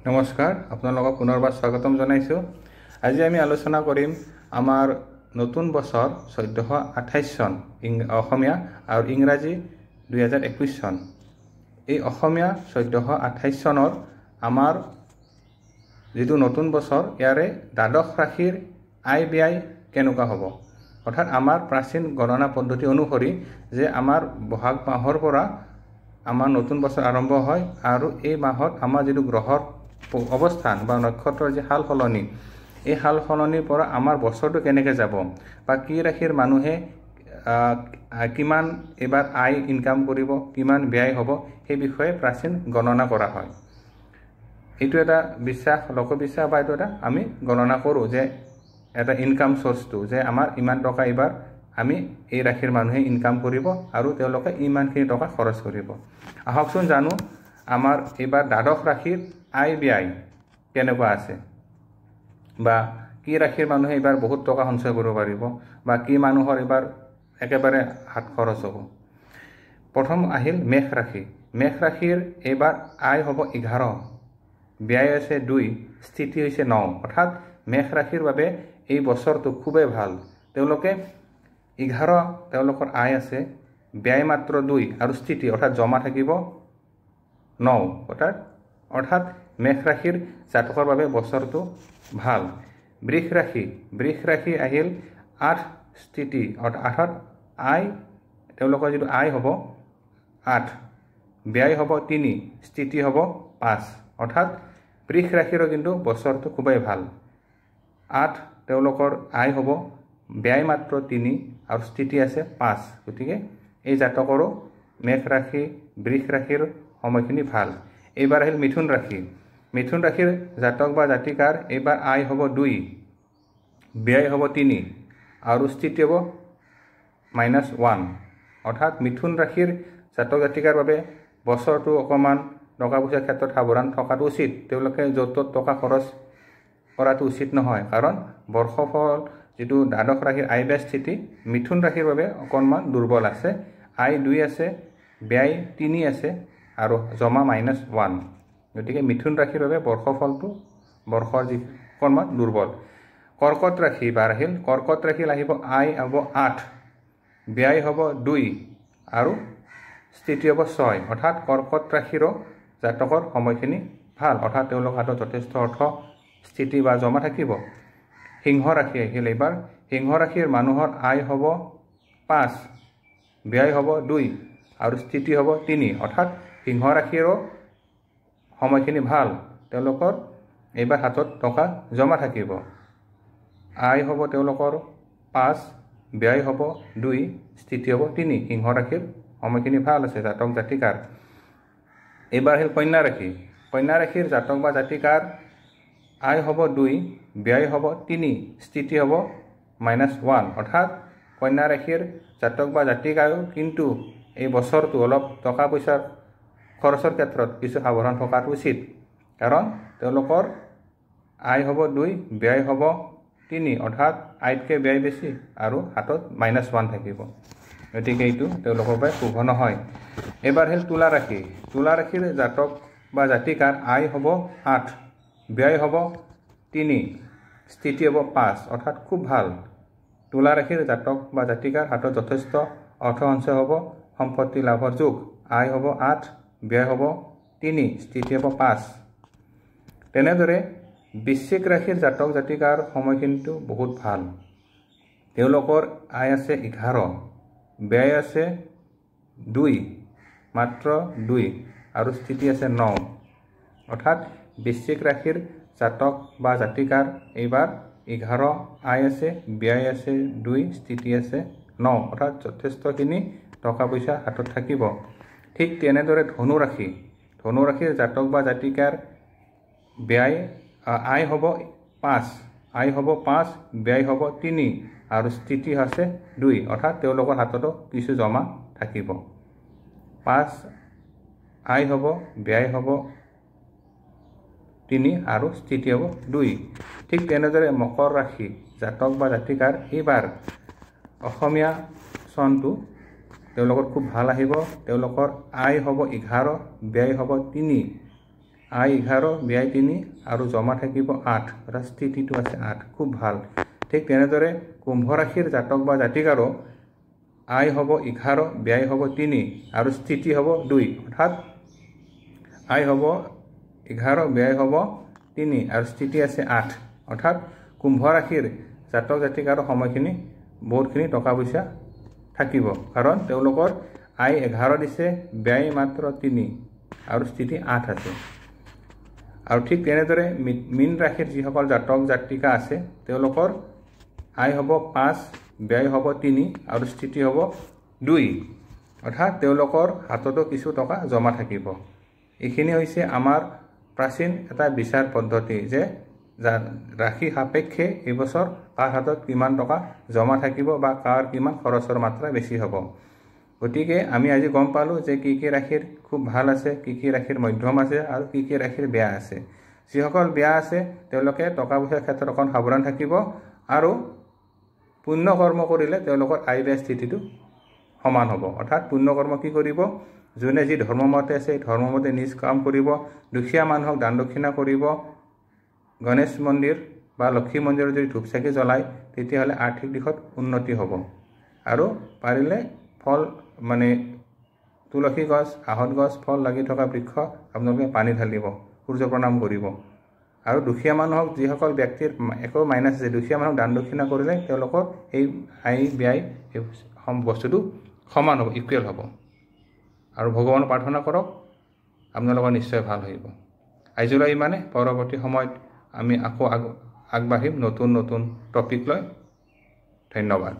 নমস্কাৰ, আপোনালোকক পুনৰবাৰ স্বাগতম জনাইছোঁ। আজি আমি আলোচনা কৰিম আমাৰ নতুন বছৰ 1428 চন অসমীয়া আৰু ইংৰাজী 2021 চন। এই অসমীয়া 1428 চনৰ আমাৰ যিটো নতুন বছৰ, ইয়াৰে দ্বাদশ ৰাশিৰ আয় ব্যয় কেনেকুৱা হ'ব, অৰ্থাৎ আমাৰ প্ৰাচীন গণনা পদ্ধতি অনুসৰি যে আমাৰ বহাগ মাহৰ পৰা আমাৰ নতুন বছৰ আৰম্ভ হয় আৰু এই মাহত আমাৰ যিটো গ্ৰহৰ অৱস্থান বা নক্ষত্ৰৰ যি সাল সলনি, এই সাল সলনিৰ পৰা আমাৰ বছৰটো কেনেকৈ যাব বা কি ৰাশিৰ মানুহে কিমান এইবাৰ আয় ইনকাম কৰিব, কিমান ব্যয় হ'ব, সেই বিষয়ে প্ৰাচীন গণনা কৰা হয়। এইটো এটা বিশ্বাস, লোকবিশ্বাস বা এইটো এটা আমি গণনা কৰোঁ যে এটা ইনকাম চ'ৰ্চটো যে আমাৰ ইমান টকা এইবাৰ আমি এই ৰাশিৰ মানুহে ইনকাম কৰিব আৰু তেওঁলোকে ইমানখিনি টকা খৰচ কৰিব। আহকচোন জানো আমাৰ এইবাৰ দ্বাদশ ৰাশিৰ আয় ব্যয় কেনেকুৱা আছে বা কি ৰাশিৰ মানুহে এইবাৰ বহুত টকা সঞ্চয় কৰিব পাৰিব বা কি মানুহৰ এইবাৰ একেবাৰে হাত খৰচ হ'ব। প্ৰথম আহিল মেষ ৰাশি। মেষ ৰাশিৰ এইবাৰ আয় হ'ব 11, ব্যয় আছে 2, স্থিতি হৈছে 9। অৰ্থাৎ মেষ ৰাশিৰ বাবে এই বছৰটো খুবেই ভাল। তেওঁলোকে 11 তেওঁলোকৰ আয় আছে, ব্যয় মাত্ৰ 2 আৰু স্থিতি অৰ্থাৎ জমা থাকিব 9। অৰ্থাৎ মেষ ৰাশিৰ জাতকৰ বাবে বছৰটো ভাল। বৃষ ৰাশি, বৃষ ৰাশি আহিল 8 স্থিতি, অৰ্থাৎ আয় তেওঁলোকৰ যিটো আয় হ'ব 8, ব্যয় হ'ব 3, স্থিতি হ'ব 5। অৰ্থাৎ বৃষ ৰাশিৰো কিন্তু বছৰটো খুবেই ভাল। 8 তেওঁলোকৰ আয় হ'ব, ব্যয় মাত্ৰ 3 আৰু স্থিতি আছে 5। গতিকে এই জাতকৰো মেষ ৰাশি, বৃষ ৰাশিৰ সময়খিনি ভাল। এইবাৰ আহিল মিথুন ৰাশি। মিথুন ৰাশিৰ জাতক বা জাতিকাৰ এইবাৰ আয় হ'ব 2, ব্যয় হ'ব 3 আৰু স্থিতি হ'ব -1। অৰ্থাৎ মিথুন ৰাশিৰ জাতক জাতিকাৰ বাবে বছৰটো অকণমান টকা পইচাৰ ক্ষেত্ৰত সাৱধান থকাটো উচিত। তেওঁলোকে য'ত ত'ত টকা খৰচ কৰাটো উচিত নহয়, কাৰণ বৰ্ষফল যিটো দ্বাদশ ৰাশিৰ আয় ব্যয় স্থিতি মিথুন ৰাশিৰ বাবে অকণমান দুৰ্বল আছে। আয় 2 আছে, ব্যয় 3 আছে আৰু জমা -1। গতিকে মিথুন ৰাশিৰ বাবে বৰ্ষফলটো বৰ্ষৰ যি অকণমান দুৰ্বল। কৰ্কট ৰাশি বাৰ আহিল। কৰ্কট ৰাশি আহিব আয় হ'ব 8, ব্যয় হ'ব 2 আৰু স্থিতি হ'ব 6। অৰ্থাৎ কৰ্কট ৰাশিৰো জাতকৰ সময়খিনি ভাল, অৰ্থাৎ তেওঁলোকৰ হাতত যথেষ্ট অৰ্থ স্থিতি বা জমা থাকিব। সিংহ ৰাশি আহিল এইবাৰ। সিংহ ৰাশিৰ মানুহৰ আয় হ'ব 5, ব্যয় হ'ব 2 আৰু স্থিতি হ'ব 3। অৰ্থাৎ সিংহ ৰাশিৰো সময়খিনি ভাল, তেওঁলোকৰ এইবাৰ হাতত টকা জমা থাকিব। আয় হ'ব তেওঁলোকৰ 5, ব্যয় হ'ব 2, স্থিতি হ'ব 3। সিংহ ৰাশিৰ সময়খিনি ভাল আছে জাতক জাতিকাৰ। এইবাৰ আহিল কন্যা ৰাশি। কন্যা ৰাশিৰ জাতক বা জাতিকাৰ আয় হ'ব 2, ব্যয় হ'ব 3, স্থিতি হ'ব -1। অৰ্থাৎ কন্যা ৰাশিৰ জাতক বা জাতিকায়ো কিন্তু এই বছৰটো অলপ টকা পইচাৰ খৰচৰ ক্ষেত্ৰত কিছু সাৱধান থকাটো উচিত, কাৰণ তেওঁলোকৰ আয় হ'ব 2, ব্যয় হ'ব 3, অৰ্থাৎ আয়তকৈ ব্যয় বেছি আৰু হাতত -1 থাকিব। গতিকে এইটো তেওঁলোকৰ বাবে শুভ নহয়। এইবাৰ হ'ল তুলা ৰাশি। তুলা ৰাশিৰ জাতক বা জাতিকাৰ আয় হ'ব 8, ব্যয় হ'ব 3, স্থিতি হ'ব 5। অৰ্থাৎ খুব ভাল। তুলা ৰাশিৰ জাতক বা জাতিকাৰ হাতত যথেষ্ট অৰ্থ সঞ্চয় হ'ব, সম্পত্তি লাভৰ যোগ। আয় হ'ব 8, ব্যয় হ'ব 3, স্থিতি হ'ব 5। তেনেদৰে বৃশ্চিক ৰাশিৰ জাতক জাতিকাৰ সময়খিনিটো বহুত ভাল। তেওঁলোকৰ আয় আছে 11, ব্যয় আছে 2, মাত্ৰ 2 আৰু স্থিতি আছে 9। অৰ্থাৎ বৃশ্চিক ৰাশিৰ জাতক বা জাতিকাৰ এইবাৰ 11 আয় আছে, ব্যয় আছে 2, স্থিতি আছে 9। অৰ্থাৎ যথেষ্টখিনি টকা পইচা হাতত থাকিব। ঠিক তেনেদৰে ধনুৰাশি। ধনুৰাশিৰ জাতক বা জাতিকাৰ ব্যয় আয় হ'ব 5, আয় হ'ব 5, ব্যয় হ'ব 3 আৰু স্থিতি আছে 2। অৰ্থাৎ তেওঁলোকৰ হাততো কিছু জমা থাকিব। 5 আয় হ'ব, ব্যয় হ'ব 3 আৰু স্থিতি হ'ব 2। ঠিক তেনেদৰে মকৰ ৰাশি জাতক বা জাতিকাৰ এইবাৰ অসমীয়া চনটো তেওঁলোকৰ খুব ভাল আহিব। তেওঁলোকৰ আয় হ'ব 11, ব্যয় হ'ব 3 আয় 11, ব্যয় 3 আৰু জমা থাকিব 8, অৰ্থাৎ স্থিতিটো আছে 8, খুব ভাল। ঠিক তেনেদৰে কুম্ভ ৰাশিৰ জাতক বা জাতিকাৰো আয় হ'ব 11, ব্যয় হ'ব 3 আৰু স্থিতি হ'ব 2, অৰ্থাৎ আয় হ'ব 11, ব্যয় হ'ব 3 আৰু স্থিতি আছে 8, অৰ্থাৎ কুম্ভ ৰাশিৰ জাতক জাতিকাৰ সময়খিনি বহুতখিনি টকা পইচা থাকিব, কাৰণ তেওঁলোকৰ আয় 11 দিছে, ব্যয় মাত্ৰ 3 আৰু স্থিতি 8 আছে। আৰু ঠিক তেনেদৰে মীন ৰাশিৰ যিসকল জাতক জাতিকা আছে তেওঁলোকৰ আয় হ'ব 5, ব্যয় হ'ব 3 আৰু স্থিতি হ'ব 2, অৰ্থাৎ তেওঁলোকৰ হাততো কিছু টকা জমা থাকিব। এইখিনি হৈছে আমাৰ প্ৰাচীন এটা বিচাৰ পদ্ধতি যে ৰাশি সাপেক্ষে এইবছৰ কাৰ হাতত কিমান টকা জমা থাকিব বা কাৰ কিমান খৰচৰ মাত্ৰা বেছি হ'ব। গতিকে আমি আজি গম পালোঁ যে কি কি ৰাশিৰ খুব ভাল আছে, কি কি ৰাশিৰ মধ্যম আছে আৰু কি কি ৰাশিৰ বেয়া আছে। যিসকল বেয়া আছে তেওঁলোকে টকা পইচাৰ ক্ষেত্ৰত অকণ সাৱধান থাকিব আৰু পুণ্য কৰ্ম কৰিলে তেওঁলোকৰ আয় ব্যয় স্থিতিটো সমান হ'ব। অৰ্থাৎ পুণ্য কৰ্ম কি কৰিব, যোনে যি ধৰ্মমতে আছে ধৰ্মমতে নিজ কাম কৰিব, দুখীয়া মানুহক দান দক্ষিণা কৰিব, গণেশ মন্দিৰ বা লক্ষী মন্দিৰত যদি ধূপ চাকি জ্বলায় তেতিয়াহ'লে আৰ্থিক দিশত উন্নতি হ'ব। আৰু পাৰিলে ফল মানে তুলসী গছ, আহঁত গছ, ফল লাগি থকা বৃক্ষ আপোনালোকে পানী ঢালিব, সূৰ্য প্ৰণাম কৰিব। আৰু দুখীয়া মানুহক যিসকল ব্যক্তিৰ একো মাইনাছ আছে, দুখীয়া মানুহক দান দক্ষিণা কৰিলে তেওঁলোকৰ এই আয় ব্যয় এই বস্তুটো সমান হ'ব, ইকুৱেল হ'ব। আৰু ভগৱানক প্ৰাৰ্থনা কৰক, আপোনালোকৰ নিশ্চয় ভাল হ'ব। আজিলৈ ইমানে, পৰৱৰ্তী সময়ত আমি আকৌ আগবাঢ়িম নতুন নতুন টপিক লৈ। ধন্যবাদ।